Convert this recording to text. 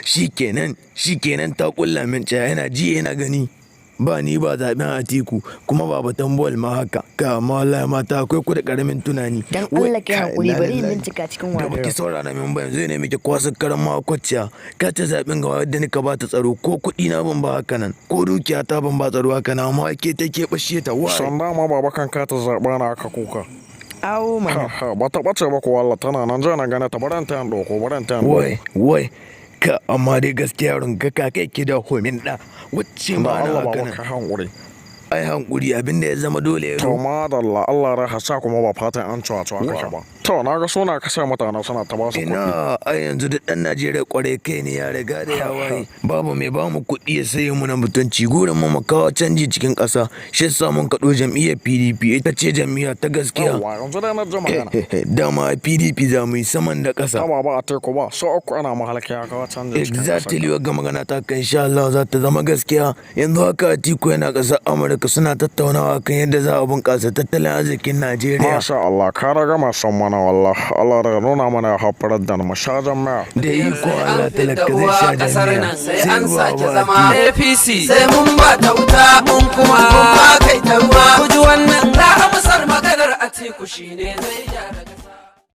Shikenan, shikenan, ta kulla min caya, yana ji yana gani. Ba ni ba zaben Atiku, kuma ba Tambuwal ma haka. Ka amma wallahi mata akwai ku da karamin tunani. Dan Wai, Allah kai kai, hakuri, inna bari in lillahi. bincika cikin Da baki wardrobe. saurara min ba, yanzu ne miki kwasa karan makwacciya. Ka ta zaben ga wadda nika ba ta tsaro, ko kuɗi na ban ba haka nan, ko dukiya ta ban ba tsaro haka nan, amma ke ta ke bashe ta wai. Sanda ma baba kan ka ta zaɓa na aka kuka. Awo mana. Ha, ba ta ɓace ba ko Allah, tana nan, jana gane ta, baran ta ɗauko, baran ta ɗauko. Wai wai ka, amma dai gaskiya yaron ga ka kai ki da homin da wacce Da ma na Allah haka baba nan. ka hankuri. Ai hankuri abinda ya zama dole ya To zo. madalla, Allah ya sa kuma ba fatan an cuwa cuwa kake ba. To na ga suna ka sa mutane suna ta ba su kuɗi. Ina, ai yanzu duk ɗan Najeriya kwarai kai ne ya riga da ya waye. Babu mai ba mu kuɗi ya saye mu na mutunci, gurin mu mu kawo canji cikin ƙasa. Shi yasa mun kaɗo jam'iyyar PDP, ita ce jam'iyya ta gaskiya. Yawwa, yanzu dai na ji magana. Dama PDP za mu yi saman da ƙasa. Ta baba a teku ba so uku ana mahalaki ya kawo canji cikin ƙasar. Exactly, wagga magana ta kan insha Allah za ta zama gaskiya. Yanzu haka Atiku yana ƙasar Amurka, suna tattaunawa kan yadda za a bunƙasa tattalin arzikin Najeriya. Masha Allah, ka raga masu mana wallah. Allah daga nuna mana ya haifar da mu sha jami'a. Da iko Allah An fidda talaka zai uwa sha kasar jami'a. nan sai an ruwa sake ba zama Atiku. APC, sai mun ba ta wuta, mun kuma mun ba kai ta ruwa. Ku ji wannan na amsar maganar Atiku shine zai gyara kasa.